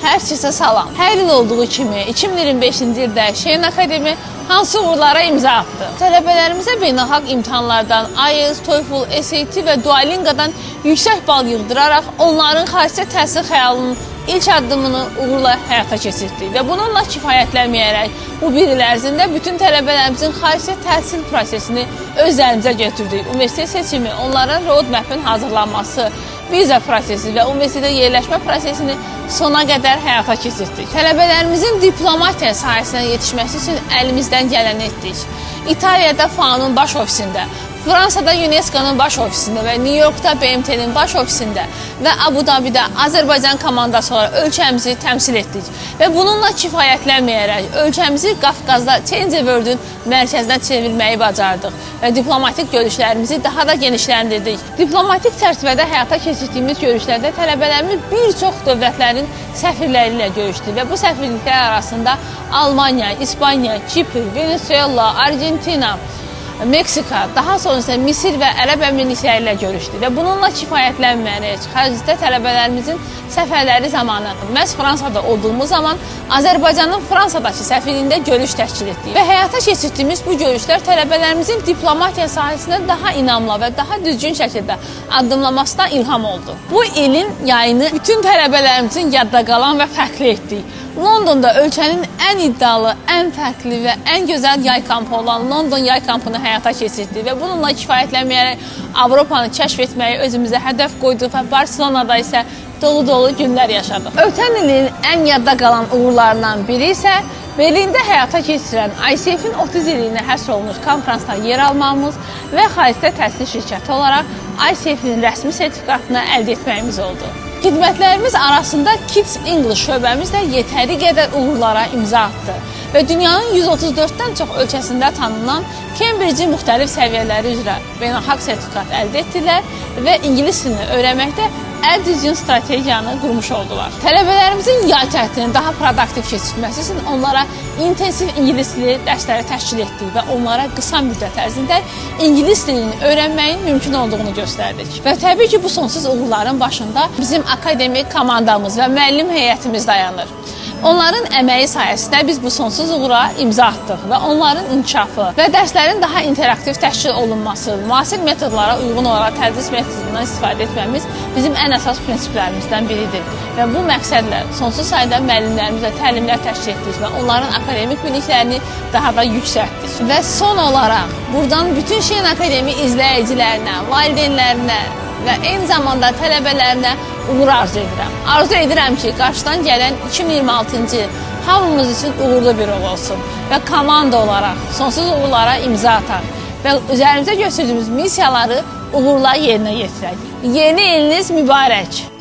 Hər kəsə salam. Hər il olduğu kimi 2025-ci ildə Şeyn Akademi hansı uğurlara imza atdı? Tələbələrimizə beynəlxalq imtahanlardan IELTS, TOEFL, SAT və Duolingodan yüksək bal yığdıraraq onların xaricdə təhsil xəyalının ilk addımını uğurla həyata keçirtdik və bununla kifayətlənməyərək bu bir il ərzində bütün tələbələrimizin xaricdə təhsil prosesini öz üzərimizə götürdük. Universitet seçimi, onların roadmap-ın hazırlanması, viza prosesi və universitetə yerləşmə prosesini sona qədər həyata keçirtdik. Tələbələrimizin diplomatiya sahəsinə yetişməsi üçün əlimizdən gələni etdik. İtaliyada FAO-nun baş ofisində, Fransada UNESCO-nun baş ofisində və New Yorkda BMT-nin baş ofisində və Abu Dabidə Azərbaycan komandası olaraq ölkəmizi təmsil etdik. Və bununla kifayətlənməyərək ölkəmizi Qafqazda Change World-ün mərkəzinə çevirməyi bacardıq və diplomatik görüşlərimizi daha da genişləndirdik. Diplomatik çərçivədə həyata keçirdiyimiz görüşlərdə tələbələrimiz bir çox dövlətlərin səfirləri ilə görüşdü və bu səfirliklər arasında Almaniya, İspaniya, Kipr, Venezuela, Argentina, Meksika, daha sonra isə Misir və Ərəb Əmirlikləri ilə görüşdü və bununla kifayətlənməyərək xaricdə tələbələrimizin səfərləri zamanı məhz Fransada olduğumuz zaman Azərbaycanın Fransadakı səfirliyində görüş təşkil etdik və həyata keçirdiyimiz bu görüşlər tələbələrimizin diplomatiya sahəsində daha inamlı və daha düzgün şəkildə addımlamasına ilham oldu. Bu ilin yayını bütün tələbələrimizin yadda qalan və fərqli etdik. Londonda ölkənin ən iddialı, ən fərqli və ən gözəl yay kampı olan London yay kampını həyata keçirdik və bununla kifayətlənməyərək Avropanı kəşf etməyi özümüzə hədəf qoyduq və Barselonada isə dolu-dolu günlər yaşadıq. Ötən ilin ən yadda qalan uğurlarından biri isə Berlində həyata keçirilən ICF-in 30 illiyinə həsr olunmuş konfransda yer almamız və xaricdə təhsil şirkəti olaraq ICF-in rəsmi sertifikatını əldə etməyimiz oldu. Xidmətlərimiz arasında Kids English şöbəmiz də yetəri qədər uğurlara imza atdı və dünyanın 134-dən çox ölkəsində tanınan Cambridge-in müxtəlif səviyyələri üzrə beynəlxalq sertifikat əldə etdilər və ingilis dilini öyrənməkdə ən düzgün strategiyanı qurmuş oldular. Tələbələrimizin yay tətilini daha produktiv keçirməsi üçün onlara intensiv ingilis dili dərsləri təşkil etdik və onlara qısa müddət ərzində ingilis dilini öyrənməyin mümkün olduğunu göstərdik. Və təbii ki, bu sonsuz uğurların başında bizim akademik komandamız və müəllim heyətimiz dayanır. Onların əməyi sayəsində biz bu sonsuz uğura imza atdıq və onların inkişafı və dərslərin daha interaktiv təşkil olunması, müasir metodlara uyğun olaraq tədris metodundan istifadə etməmiz bizim ən əsas prinsiplərimizdən biridir. Və bu məqsədlə sonsuz sayda müəllimlərimizlə təlimlər təşkil etdik və onların akademik biliklərini daha da yüksəltdik. Və son olaraq buradan bütün Şeyn Akademi izləyicilərinə, valideynlərinə və eyni zamanda tələbələrinə uğur arzu edirəm. Arzu edirəm ki, qarşıdan gələn 2026-cı il hamımız üçün uğurlu bir il olsun və komanda olaraq sonsuz uğurlara imza ataq və üzərimizə götürdüyümüz missiyaları uğurla yerinə yetirək. Yeni iliniz mübarək.